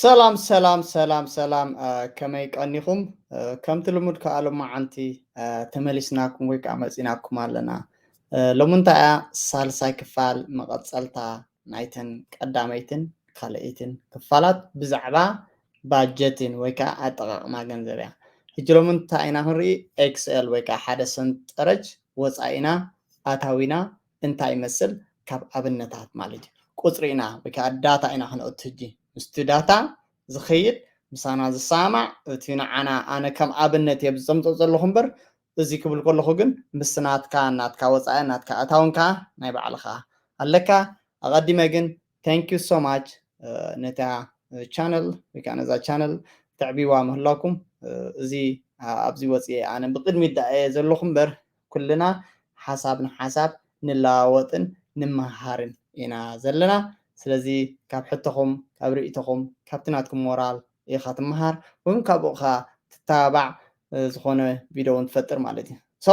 ሰላም ሰላም ሰላም ሰላም፣ ከመይ ቀኒኹም? ከምቲ ልሙድ ከዓ ሎማዓንቲ ተመሊስናኩም ወይ ከዓ መፂናኩም ኣለና። ሎሚ እንታይ እያ? ሳልሳይ ክፋል መቐፀልታ ናይተን ቀዳመይትን ካልኣይትን ክፋላት ብዛዕባ ባጀትን ወይ ከዓ ኣጠቓቕማ ገንዘብ እያ። ሕጂ ሎሚ እንታይ ኢና ክንርኢ? ኤክስኤል ወይ ከዓ ሓደ ሰንጠረጅ ወፃኢና ኣታዊና እንታይ ይመስል ካብ ኣብነታት ማለት እዩ። ቁፅሪ ኢና ወይ ከዓ ዳታ ኢና ክነእቱ። ሕጂ ምስቲ ዳታ ዝኸይድ ምሳና ዝሰማማዕ እቲ ንዓና ኣነ ከም ኣብነት እየ ዝፀምፆ ዘለኹ እምበር እዚ ክብል ከለኹ ግን ምስ ናትካ ናትካ ወፃኢ ናትካ ኣታውን ከዓ ናይ ባዕልኻ ኣለካ። ኣቐዲመ ግን thank you so much ነታ ቻነል ወይ ከዓ ነዛ ቻነል ተዕቢዋ ምህላኩም እዚ ኣብዚ ወፅየ ኣነ ብቅድሚት ደኣ እየ ዘለኹ እምበር ኩልና ሓሳብ ንሓሳብ ንለዋወጥን ንመሃርን ኢና ዘለና። ስለዚ ካብ ሕቶኹም ካብ ርእይቶኹም ካብቲ ናትኩም ሞራል ኢኻ ትመሃር ወይ ካብኡ ኻ ትተባባዕ ዝኾነ ቪድዮ እውን ትፈጥር ማለት እዩ። ሶ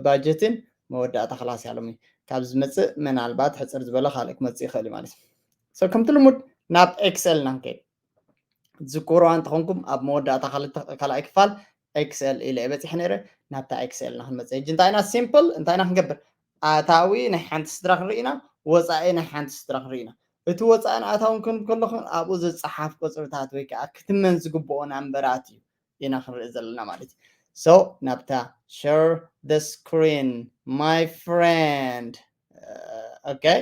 ባጀትን መወዳእታ ክላስ እያ ሎሚ ካብ ዝመፅእ ምናልባት ሕፅር ዝበለ ካልእ ክመፅእ ይኽእል እዩ ማለት እዩ። ከምቲ ልሙድ ናብ ኤክስኤል ኢና ክንከይድ። ዝክርዋ እንተኾንኩም ኣብ መወዳእታ ካልኣይ ክፋል ኤክስኤል ኢለ በፂሐ ነይረ። ናብታ ኤክስኤል ኢና ክንመፅእ። ሕጂ እንታይ ኢና ሲምፕል እንታይ ኢና ክንገብር? ኣታዊ ናይ ሓንቲ ስድራ ክንርኢ ኢና፣ ወፃኢ ናይ ሓንቲ ስድራ ክንርኢ ኢና። እቲ ወፃእን ኣታውን ክንብል ከለኹ ኣብኡ ዝፀሓፍ ቁፅርታት ወይ ከዓ ክትመን ዝግብኦ ናምበራት እዩ ኢና ክንርኢ ዘለና ማለት እዩ። So ናብታ share the screen my friend። Okay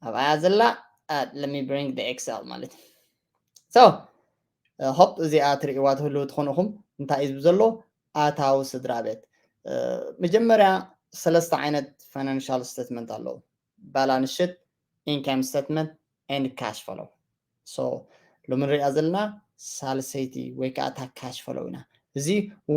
ኣብኣ ዘላ let me bring the Excel ማለት እዩ። So hope እዚኣ ትርእይዋ ትህልው ትኾንኹም እንታይ እዩ ዘሎ ኣታዊ ስድራ ቤት። መጀመርያ ሰለስተ ዓይነት financial statement ኣለዉ። Balance sheet, income statement and cash flow። So ሎሚ ንሪኣ ዘለና ሳልሰይቲ ወይ ከዓ እታ cash flow ኢና። እዚ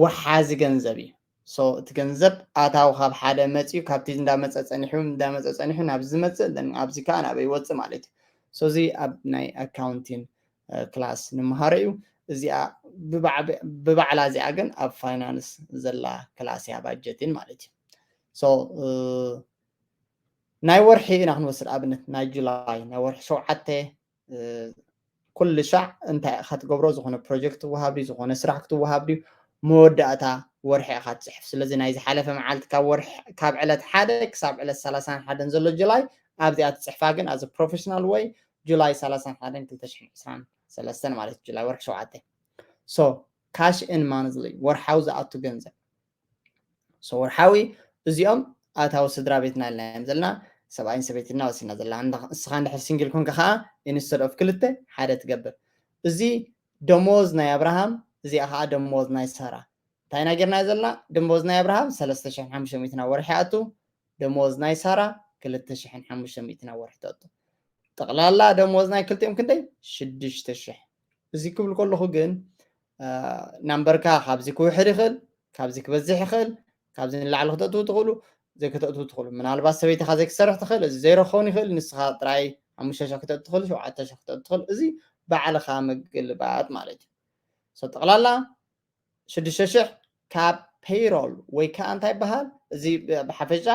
ወሓዚ ገንዘብ እዩ። So እቲ ገንዘብ ኣታዊ ካብ ሓደ መፅዩ ካብቲ እንዳመፀ ፀኒሑ እንዳመፀ ፀኒሑ ናብ ዝመፅእ ኣብዚ ከዓ ናበይ ይወፅእ ማለት እዩ። So እዚ ኣብ ናይ ኣካውንቲን ክላስ ንምሃሮ እዩ። እዚኣ ብባዕላ እዚኣ ግን ኣብ ፋይናንስ ዘላ ክላስ እያ ባጀቲን ማለት እዩ። So ናይ ወርሒ ኢና ክንወስድ ኣብነት ናይ ጁላይ ናይ ወርሒ ሸውዓተ ኩሉ ሻዕ እንታይ ኢኻ ትገብሮ? ዝኾነ ፕሮጀክት ትወሃብ ድዩ? ዝኾነ ስራሕ ክትወሃብ ድዩ? መወዳእታ ወርሒ ኢኻ ትፅሕፍ። ስለዚ ናይ ዝሓለፈ መዓልቲ ካብ ወርሒ ካብ ዕለት ሓደ ክሳብ ዕለት ሰላሳን ሓደን ዘሎ ጁላይ ኣብዚኣ ትፅሕፋ። ግን ኣዚ ፕሮፌሽናል ወይ ጁላይ ሰላሳን ሓደን ክልተ ሽሕን ዕስራን ሰለስተን ማለት ጁላይ ወርሒ ሸውዓተ። So cash in monthly ወርሓዊ ዝኣቱ ገንዘብ። So ወርሓዊ እዚኦም ኣታዊ ስድራ ቤትና ኢልና እዮም ዘለና። ሰብኣይን ሰበይትና ወሲና ዘለና። እስኻ እንድሕር ሲንግል ኮንካ ከዓ instead of ክልተ ሓደ ትገብር። እዚ ደሞዝ ናይ ኣብርሃም እዚኣ ከዓ ደሞዝ ናይ ሳራ። እንታይ ኢና ጌርና ዘለና? ደሞዝ ናይ ኣብርሃም ሰለስተ ሽሕን ሓሙሽተ ሚእትን ኣብ ወርሒ ኣቱ፣ ደሞዝ ናይ ሳራ ክልተ ሽሕን ሓሙሽተ ሚእትን ኣብ ወርሒ ተእቱ። ጠቕላላ ደሞዝ ናይ ክልቲኦም ክንደይ? ሽዱሽተ ሽሕ። እዚ ክብል ከለኹ ግን ናምበርካ ካብዚ ክውሕድ ይኽእል፣ ካብዚ ክበዝሕ ይኽእል፣ ካብዚ ንላዕሊ ክተእትዉ ትኽእሉ፣ ዘይክተእትዉ ትኽእሉ። ምናልባት ሰበይትኻ ዘይክሰርሕ ትኽእል፣ እዚ ዜሮ ክኸውን ይኽእል። ንስኻ ጥራይ ሓሙሽተ ሽሕ ክተእቱ ትኽእል፣ ሸውዓተ ሽሕ ክተእቱ ትኽእል። እዚ ባዕልኻ ምግልባጥ ማለት እዩ። So ጠቕላላ ሽዱሽተ ሽሕ ካብ ፔይሮል ወይ ከዓ እንታይ ይበሃል እዚ ብሓፈሻ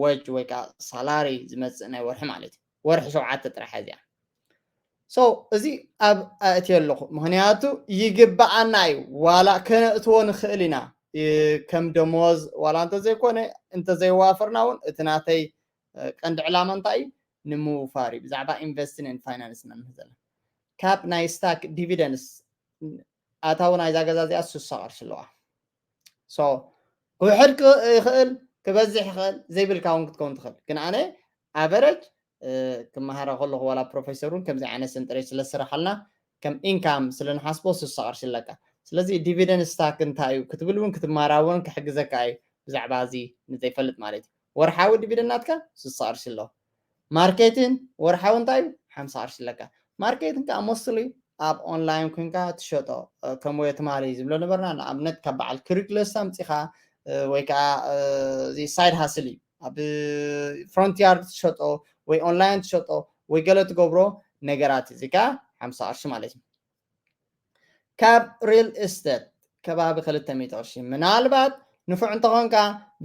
ወጅ ወይ ከዓ ሳላሪ ዝመፅእ ናይ ወርሒ ማለት እዩ። ወርሒ ሸውዓተ ጥራሕ እዚኣ። So እዚ ኣብ ኣእትየ ኣለኹ ምክንያቱ ይግበኣና እዩ ዋላ ከነእትዎ ንኽእል ኢና ከም ደሞዝ ዋላ እንተዘይኮነ እንተዘይዋፈርና እውን እቲ ናተይ ቀንዲ ዕላማ እንታይ እዩ ንምውፋር እዩ ብዛዕባ ኢንቨስትን ፋይናንስ ኢና ንህዘና ካብ ናይ ስታክ ዲቪደንስ ኣታዊ ናይዛ ገዛ እዚኣ ስሳ ቅርሺ ኣለዋ። So ክውሕድ ይኽእል ክበዝሕ ይኽእል ዘይብልካ እውን ክትከውን ትኽእል። ግን ኣነ ኣቨረጅ ክመሃራ ከለኹ ዋላ ፕሮፌሰር እውን ከምዚ ዓይነት ሰንጠረዥ ስለ ዝስራሓልና ከም ኢንካም ስለ ንሓስቦ ስሳ ቅርሺ ኣለካ። ስለዚ ዲቪደንድ ስታክ እንታይ እዩ ክትብል እውን ክትማራ እውን ክሕግዘካ እዩ። ብዛዕባ እዚ ንዘይፈልጥ ማለት እዩ። ወርሓዊ ዲቪደንድ ናትካ ስሳ ቅርሺ ኣሎ። ማርኬቲን ወርሓዊ እንታይ እዩ ሓምሳ ቅርሺ ኣለካ። ማርኬቲን ከዓ ሞስትሊ ኣብ ኦንላይን ኮንካ ትሸጦ ከም ወይ ትማሊ ዝብሎ ነበርና ንኣብነት ካብ በዓል ክሪክለስ ኣምፂኻ ወይ ከዓ እዚ ሳይድ ሃስል እዩ ኣብ ፍሮንትያርድ ትሸጦ ወይ ኦንላይን ትሸጦ ወይ ገለ ትገብሮ ነገራት እዚ ከዓ ሓምሳ ቅርሺ ማለት እዩ። ካብ ሪል ስቴት ከባቢ ክልተ ሚእቲ ቅርሺ ምናልባት ንፉዕ እንተኾንካ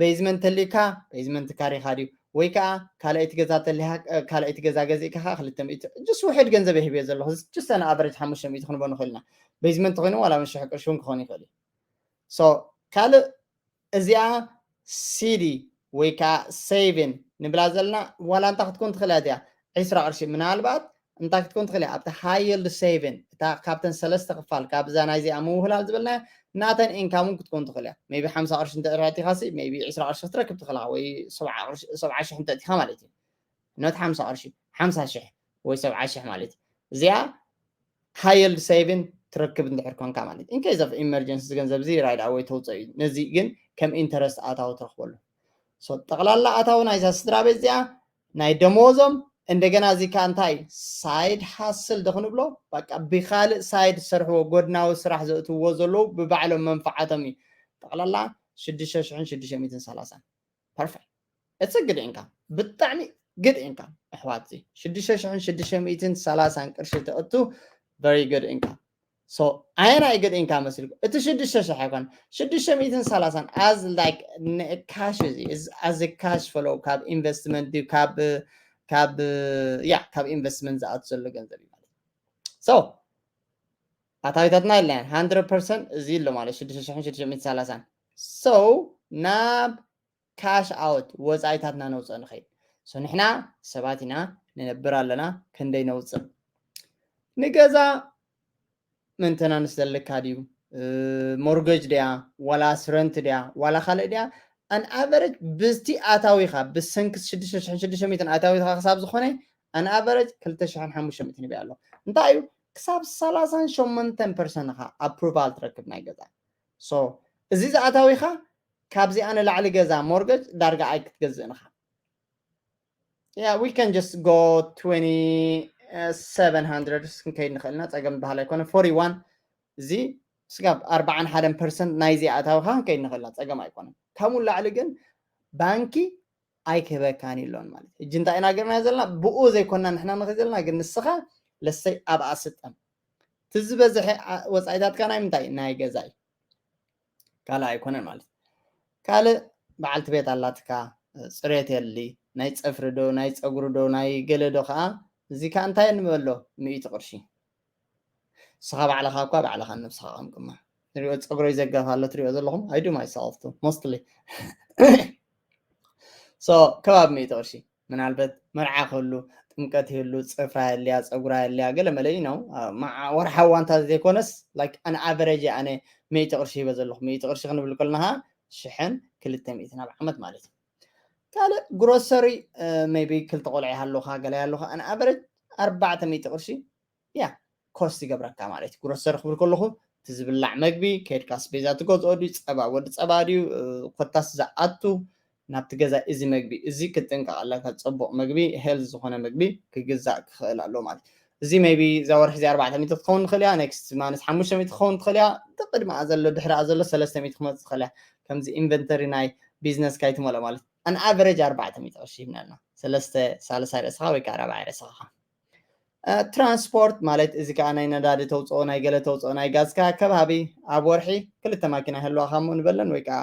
ቤዝመንት ተሊካ ቤዝመንት ካሪኻ ድዩ ወይ ከዓ ካልኣይቲ ገዛ ተሊሃ ካልኣይቲ ገዛ ገዚእካ ከዓ ክልተ ሚእቲ just ውሕድ ገንዘብ ይህብዮ ዘለኹ just ኣን ኣቨሬጅ ሓሙሽተ ሚእቲ ክንቦ ንኽእል ኢና። ቤዝመንት ኮይኑ ዋላ ሽሕ ቅርሺ እውን ክኾን ይኽእል እዩ። So ካልእ እዚኣ ሲዲ ወይ ከዓ ሴቪን ንብላ ዘለና ዋላ እንታይ ክትኮን ትኽእል እያ እዚኣ ዕስራ ቅርሺ ምናልባት እንታይ ክትኮን ትኽእል እያ ኣብቲ ሃይ ይልድ ሴቪን እታ ካብተን ሰለስተ ክፋል ካብዛ ናይዚኣ ምውህላል ዝበልናያ ናተን ኢንካም እውን ክትኮን ትኽእል እያ ቢ ሓምሳ ቅርሺ እንተረቲኻሲ ቢ ዕስራ ቅርሺ ክትረክብ ትኽእላ ወይ ሰብዓ ሽሕ እንተእቲኻ ማለት እዩ ኖት ሓምሳ ቅርሺ ሓምሳ ሽሕ ወይ ሰብዓ ሽሕ ማለት እዩ እዚኣ ሃይ ይልድ ሴቪን ትረክብ እንድሕር ኮንካ ማለት in case of emergency ገንዘብ እዚ right away ተውፅኦ እዩ ነዚ ግን ከም ኢንተረስት ኣታዊ ትረክበሉ ጠቕላላ ኣታዊ ናይዛ ስድራ ቤት እዚኣ ናይ ደመወዞም እንደገና እዚ ከዓ እንታይ ሳይድ ሃስል ዶ ክንብሎ በቃ ብካልእ ሳይድ ዝሰርሕዎ ጎድናዊ ስራሕ ዘእትውዎ ዘለዉ ብባዕሎም መንፈዓቶም እዩ ጠቕላላ ሽዱሽተ ሽሕን ሽዱሽተ ሚእትን ሰላሳን perfect it's a good income ብጣዕሚ good income ኣሕዋት እዚ ሽዱሽተ ሽሕን ሽዱሽተ ሚእትን ሰላሳን ቅርሺ ተእቱ very good income so ኣየናይ good income መስልኩም እቲ ሽዱሽተ ሽሕ ኣይኮን ሽዱሽተ ሚእትን ሰላሳን as like cash እዚ as cash flow ካብ ኢንቨስትመንት ድዩ ካብ ካብ ያ ካብ ኢንቨስትመንት ዝኣቱ ዘሎ ገንዘብ እዩ ማለት so ኣታዊታትና የለን hundred percent እዚ ኣሎ ማለት ሽዱሽተ ሽሕን ሽዱሽተ ሚእትን ሰላሳን so ናብ ካሽ ኣውት ወፃኢታትና ነውፅእ ንኸይድ so ንሕና ሰባት ኢና ንነብር ኣለና ክንደይ ነውፅእ ንገዛ መንተናንስ ዘለካ ድዩ ሞርገጅ ድያ ዋላ ስረንት ድያ ዋላ ካልእ ድያ ኣን ኣቨረጅ ብዝቲ ኣታዊኻ ብሰንኪ ሽዱሽተ ሽሕን ሽዱሽተ ሚእትን ኣታዊኻ ክሳብ ዝኾነ ኣን ኣቨረጅ ክልተ ሽሕን ሓሙሽተ ሚእትን ይበያ ኣሎ እንታይ እዩ ክሳብ ሰላሳን ሸሞንተን ፐርሰንት ኢኻ ኣፕሩቫል ትረክብ ናይ ገዛ so እዚ ዝኣታዊኻ ካብዚኣ ንላዕሊ ገዛ ሞርገጅ ዳርጋ ኣይክትገዝእን ኢኻ yeah we can just go twenty seven hundred ክንከይድ ንኽእል ኢና ፀገም ዝበሃል ኣይኮነ forty one እዚ ስጋብ ኣርባዓን ሓደን ፐርሰንት ናይዚ ኣታዊኻ ክንከይድ ንኽእል ኢና ፀገም ኣይኮነን ካብኡ ላዕሊ ግን ባንኪ ኣይክህበካን ኢሎን ማለት ሕጂ እንታይ ኢና ገርና ዘለና ብኡ ዘይኮና ንሕና ንኽእል ዘለና ግን ንስኻ ለሰይ ኣብኣ ስጠም እቲ ዝበዝሐ ወፃኢታትካ ናይ ምንታይ ናይ ገዛ እዩ ካልእ ኣይኮነን ማለት ካልእ በዓልቲ ቤት ኣላትካ ፅሬት የሊ ናይ ፀፍሪ ዶ ናይ ፀጉሪ ዶ ናይ ገለ ዶ ከዓ እዚ ከዓ እንታይ ንበሎ ሚእቲ ቅርሺ ንስኻ ባዕልኻ እኳ ባዕልኻ ነብስኻ ቀምቅማ ንሪኦ ፀጉረይ ዘጋፍ ኣሎ ትሪኦ ዘለኹም I do myself mostly so ከባቢ ሚእቲ ቅርሺ ምናልበት መርዓ ክህሉ ጥምቀት ይህሉ ፅፍራ የልያ ፀጉራ የልያ ገለ መለ ነው ወርሓዊ ዋንታ ዘይኮነስ like an average ኣነ ሚእቲ ቅርሺ ሂበ ዘለኹ ሚእቲ ቅርሺ ክንብል ከለና ሽሕን ክልተ ሚእትን ኣብ ዓመት ማለት እዩ ካልእ ግሮሰሪ maybe ክልተ ቆልዓ ይሃለኻ ገለ ያለኻ an average ኣርባዕተ ሚእቲ ቅርሺ ያ ኮስት ይገብረካ ማለት እዩ ግሮሰሪ ክብል ከለኹ እቲ ዝብላዕ መግቢ ከድካ ኣስቤዛ ትገዝኦ ድዩ ፀባ ወዲ ፀባ ድዩ ኮታስ ዝኣቱ ናብቲ ገዛ እዚ መግቢ እዚ ክትጥንቀቕ ኣለካ ፅቡቕ መግቢ ሄልዝ ዝኾነ መግቢ ክግዛእ ክኽእል ኣሎ ማለት እዚ maybe እዛ ወርሒ እዚ ኣርባዕተ ሚእቲ ክትኸውን ትኽእል እያ next month ሓሙሽተ ሚእቲ ክትኸውን ትኽእል እያ እቲ ቅድሚኣ ዘሎ ድሕሪኣ ዘሎ ሰለስተ ሚእቲ ክመፅእ ትኽእል እያ ከምዚ ኢንቨንተሪ ናይ ቢዝነስ ካይትመልኦ ማለት an average ኣርባዕተ ሚእቲ ቅርሺ ሂብና ኣለና ሰለስተ ሳልሳይ ርእስኻ ወይ ከዓ ራብዓይ ርእስኻ ትራንስፖርት ማለት እዚ ከዓ ናይ ነዳዲ ተውፅኦ ናይ ገለ ተውፅኦ ናይ ጋዝካ ከባቢ ኣብ ወርሒ ክልተ ማኪና ይህልዋካ እሞ ንበለን ወይ ከዓ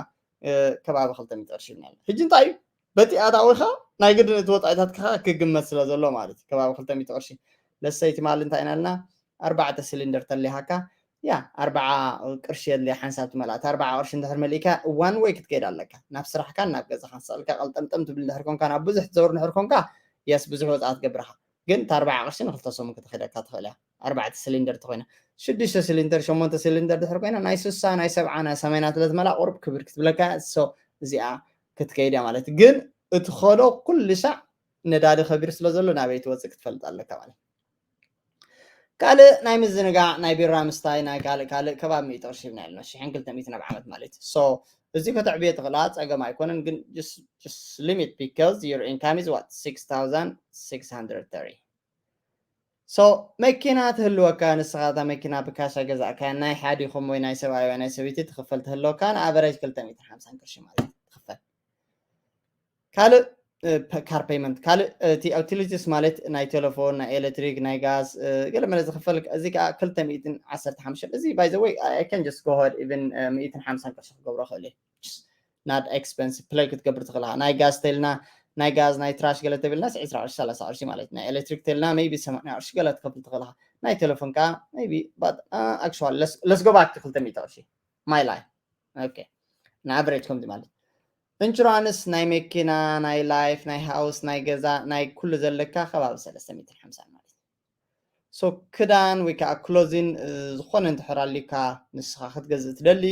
ከባቢ ክልተ ሚእቲ ቅርሺ ይብና ሕጂ እንታይ እዩ በቲ ኣታዊካ ናይ ግድን እቲ ወፃኢታትካ ክግመት ስለ ዘሎ ማለት እዩ ከባቢ ክልተ ሚእቲ ቅርሺ ለሰይቲ ማል እንታይ ኢና ልና ኣርባዕተ ሲሊንደር ተሊሃካ ያ ኣርባዓ ቅርሺ የድልያ ሓንሳብ ትመልኣ እቲ ኣርባዓ ቅርሺ እንድሕር መሊእካ ዋን ወይ ክትከይድ ኣለካ ናብ ስራሕካን ናብ ገዛኻን ስቕልካ ቀልጠምጠም ትብል እንድሕር ኮንካ ናብ ብዙሕ ትዘውር እንድሕር ኮንካ የስ ብዙሕ ወፃኢ ትገብርካ ግን እታ ኣርባዓ ቅርሺ ንክልተ ሰሙን ክትኸደካ ትኽእል እያ ኣርባዕተ ሲሊንደር ተኮይና ሽዱሽተ ሲሊንደር ሸሞንተ ሲሊንደር ድሕር ኮይና ናይ ስሳ ናይ ሰብዓ ናይ ሰማይናት ለትመላ ቁሩብ ክብር ክትብለካ እዚኣ ክትከይድ እያ ማለት ግን እቲ ኸዶ ኩሉ ሻዕ ነዳዲ ከቢር ስለ ዘሎ ናበይ ትወፅእ ክትፈልጥ ኣለካ ማለት ካልእ ናይ ምዝንጋዕ ናይ ቢራ ምስታይ ናይ ካልእ ካልእ ከባቢ ሚእቲ ቅርሺ ሂብና ኢልና ሽሕን ክልተ ሚእትን ኣብ ዓመት ማለት እዩ so እዚ ከተዕብዮ ትኽእላ ፀገም ኣይኮነን ግን ሊሚት because your income is what six thousand six hundred thirty so መኪና ትህልወካ ንስኻ እታ መኪና ብካሻ ገዛእካ ናይ ሓዲኹም ወይ ናይ ሰብኣይ ወይ ናይ ሰበይቲ ትኽፈል ትህልወካ ንኣቨረጅ ክልተ ሚእትን ሓምሳን ቅርሺ ማለት ትኽፈል ካልእ ካር ፔመንት ካልእ እቲ ዩቲሊቲስ ማለት ናይ ቴሌፎን ናይ ኤሌክትሪክ ናይ ጋዝ ገለ መለ ዝኽፈል እዚ ከዓ ክልተ ሚእትን ዓሰርተ ሓሙሽተ እዚ by the way I can just go ahead even ሚእትን ሓምሳን ቅርሺ ክገብሮ ክእል not expensive play ክትገብር ትኽእልካ ናይ ጋዝ ተልና ናይ ጋዝ ናይ ትራሽ ገለ ተብልናስ ዕስራ ቅርሺ ሰላሳ ቅርሺ ማለት እዩ። ናይ ኤሌክትሪክ ተልና maybe ሰማንያ ቅርሺ ገለ ትከፍል ትኽእል ኢኻ። ናይ ቴሌፎን ከኣ maybe but actually let's go back to ክልተ ሚእቲ ቅርሺ my life okay ን average ከምዚ ማለት ኢንሹራንስ ናይ መኪና ናይ ላይፍ ናይ ሃውስ ናይ ገዛ ናይ ኩሉ ዘለካ ከባቢ ሰለስተ ሚእትን ሓምሳን ማለት እዩ። So ክዳን ወይ ከዓ ክሎዚን ዝኾነ እንድሕር ኣልዩካ ንስኻ ክትገዝእ ትደሊ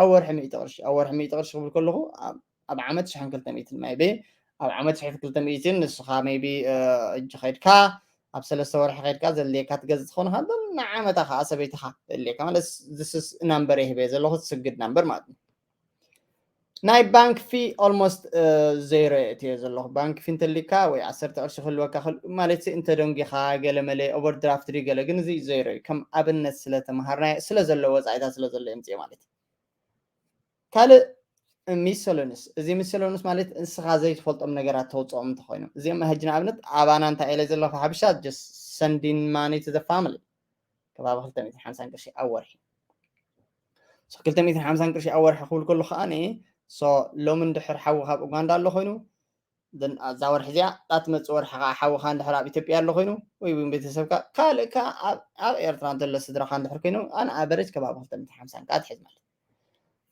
ኣብ ወርሒ ሚእቲ ቅርሺ ኣብ ወርሒ ሚእቲ ቅርሺ ክብል ከለኹ ኣብ ዓመት ሽሕን ክልተ ሚእትን maybe ኣብ ዓመት ሽሕን ክልተ ሚእትን ንስኻ maybe እጅ ከድካ ኣብ ሰለስተ ወርሒ ከድካ ዘድልየካ ትገዝእ ትኾንካ ንዓመታ ከዓ ሰበይትኻ ዘድልየካ ማለት this number ይህበ ዘለኹ ትስግድ number ማለት እዩ። ናይ ባንክ ፊ almost ዜሮ እትዮ ዘለኹ ባንክ ፊ እንተሊካ ወይ ዓሰርተ ቅርሺ ክህልወካ ማለት እንተደንጊኻ ገለመለ ኦቨርድራፍት ድዩ ገለ ግን እዚ ዜሮ እዩ። ከም ኣብነት ስለተምሃርናዮ ስለ ዘሎ ወፃኢታት ስለ ዘሎ የምፅኦ ማለት እዩ። ካልእ ሚሰሎንስ እዚ ሚሰሎንስ ማለት ንስኻ ዘይትፈልጦም ነገራት ተውፅኦም እንተኮይኖም እዚኦም ሕጂ ንኣብነት ኣባና እንታይ ኢለ ዘለኹ ሓብሻ just sending money to the family ከባቢ ክልተ ሚእትን ሓምሳን ቅርሺ ኣብ ወርሒ። So ክልተ ሚእትን ሓምሳን ቅርሺ ኣብ ወርሒ ክብል ከሎ ከዓ so ሎሚ እንድሕር ሓዊ ካብ ኡጋንዳ ኣሎ ኮይኑ እዛ ወርሒ እዚኣ እታ ትመፅእ ወርሒ ከዓ ሓውካ እንድሕር ኣብ ኢትዮጵያ ኣሎ ኮይኑ ወይ እውን ቤተሰብካ ካልእ ከዓ ኣብ ኤርትራ እንተሎ ስድራካ እንድሕር ኮይኑ ኣን ኣቨሬጅ ከባቢ ክልተ ሚእትን ሓምሳን ከዓ ትሕዝ ማለት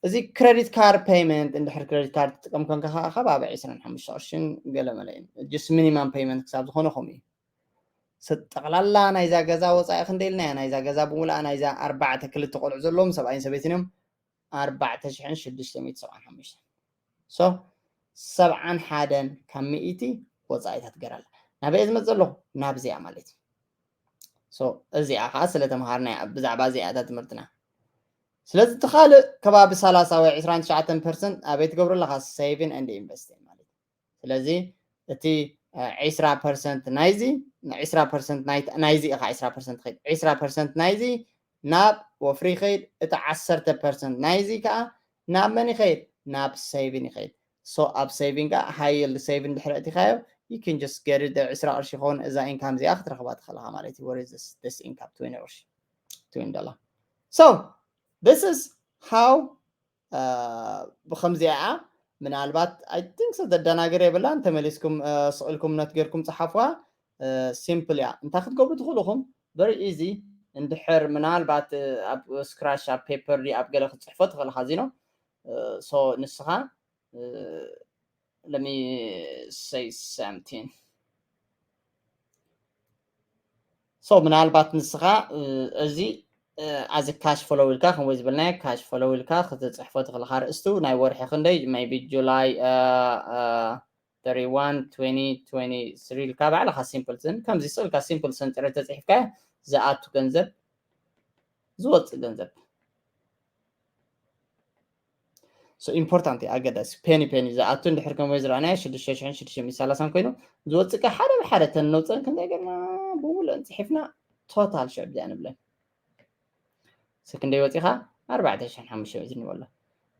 እዚ credit card payment እንድሕር credit card ትጥቀም ኮንካ ከዓ ከባቢ ዕስራን ሓሙሽተ ቅርሽን ገለመለ እዩ just minimum payment ክሳብ ዝኾነ ከምኡ እዩ። ጠቕላላ ናይዛ ገዛ ወፃኢ ክንደይ ኢልናያ ናይዛ ገዛ ብምሉኣ ናይዛ ኣርባዕተ ክልተ ቆልዑ ዘለዎም ሰብኣይን ሰበይትን እዮም ኣርባዕተ ሽሕን ሽዱሽተ ሚእትን ሰብዓን ሓሙሽተን so ሰብዓን ሓደን ካብ ሚእቲ ወፃኢታት ገይራ ኣላ። ናበይ ዝመፅ ዘለኹ ናብዚኣ ማለት እዩ። እዚኣ ከዓ ስለ ተምሃርና ብዛዕባ እዚኣ እታ ትምህርትና ስለዚ እቲ ካልእ ከባቢ ሰላሳ ወይ ዕስራን ትሽዓተን ፐርሰንት ኣበይ ትገብሩ ኣለካ saving and investing ማለት እዩ። ስለዚ እቲ ዕስራ ፐርሰንት ናይዚ ዕስራ ፐርሰንት ናይዚ ኢኻ ዕስራ ፐርሰንት ኸይድ ዕስራ ፐርሰንት ናይዚ ናብ ወፍሪ ይኸይድ እቲ ዓሰርተ ፐርሰንት ናይዚ ከዓ ናብ መን ይኸይድ ናብ saving ይኸይድ so ኣብ saving ከዓ high yield saving ድሕሪ ኣእቲኻዮ you can just get it ዕስራ ቅርሺ ይኸውን እዛ income እዚኣ ክትረኽባ ትኽእልኻ ማለት እዩ what is this this income twenty ቅርሺ twenty dollar so this is how ብከምዚኣ ምናልባት I think so ዘደናግር የብላን ተመሊስኩም ስቕ ኢልኩም ነት ጌርኩም ፀሓፍዋ simple እያ እንታይ ክትገብሩ ትኽእሉ ኢኹም very easy እንድሕር ምናልባት ኣብ scratch ኣብ paper ድዩ ኣብ ገለ ክትፅሕፎ ትኽእል ኢኻ ዚኖ so ንስኻ let me say something so ምናልባት ንስኻ እዚ as cash flow ኢልካ ከምኡ ዝበልናዮ cash flow ኢልካ ክትፅሕፎ ትኽእል ኢኻ ኣርእስቱ ናይ ወርሒ ክንደይ maybe July thirty-one twenty twenty-three ኢልካ ባዕልኻ simple ስን ከምዚ ስቕ ኢልካ simple ሰንጢረ ተፅሒፍካዮ ዝኣቱ ገንዘብ ዝወፅእ ገንዘብ so important እዩ ኣገዳሲ penny penny ዝኣቱ እንድሕር ከም ዝረኣናዮ ሽዱሽተ ሽሕን ሽዱሽተ ሚእትን ሰላሳን ኮይኑ ዝወፅእ ከዓ ሓደ ብሓደ ተነውፀን ክንደይ ገርና ብምሉእን ፅሒፍና total ሽዑ ብዚኣ ንብለን ክንደይ ወፂኻ ኣርባዕተ ሽሕን ሓሙሽተ ሚእትን ይበሎ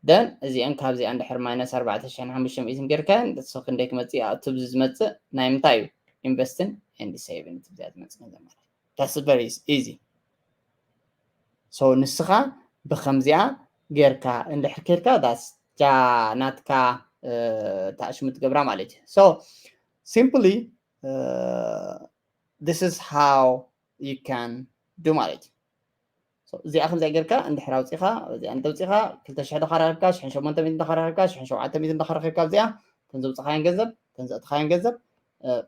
then እዚአን ካብዚኣ እንድሕር minus ኣርባዕተ ሽሕን ሓሙሽተ ሚእትን ጌርካየን ክንደይ ክመፅእ ኣብቲ ዝመፅእ ናይ ምንታይ እዩ investing and saving ትብዚኣ ዝመፅእ ገንዘብ ማለት that's very easy so ንስኻ ብከምዚኣ ጌርካ እንድሕር ኬድካ that's ጃ ናትካ ታእሽሙ ትገብራ ማለት እዩ so simply this is how you can do ማለት እዩ እዚኣ ከምዚኣ ጌርካ እንድሕር ኣውፂኻ እዚኣ እንተውፂኻ ክልተ ሽሕ ዶ ካረኪብካ ሽሕን ሸሞንተ ሚእትን ዶ ካረኪብካ ሽሕን ሸውዓተ ሚእትን ዶ ካረኪብካ እዚኣ ተን ዘውፅኻየን ገንዘብ ተን ዘእትኻየን ገንዘብ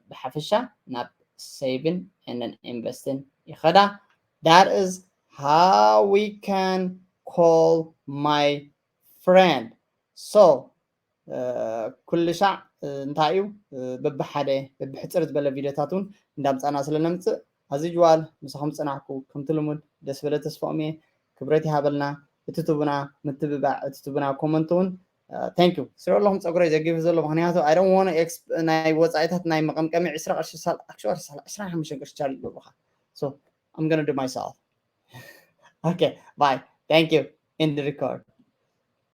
ብሓፈሻ ናብ saving and investing ይኸዳ that is how we can call my friend so ኩሉ ሻዕ እንታይ እዩ በብሓደ በብሕፅር ዝበለ ቪድዮታት እውን እንዳምፃና ስለ ነምፅእ as usual ምሳኹም ፅናሕኩ ከምቲ ልሙድ ደስ በለ ተስፋኦም እየ ክብረት ይሃበልና እቲ ትቡና ምትብባዕ እቲ ትቡና comment እውን thank you ስሪኦ ኣለኹም ፀጉረይ ዘጊፉ ዘሎ ምክንያቱ I don't want ናይ ወፃኢታት ናይ መቐምቀሚ ዕስራ ቅርሺ ሳል actually ሳል ዕስራን ሓሙሽተን ቅርሺ ቻል ይገብሩካ so I'm gonna do myself okay bye thank you end the record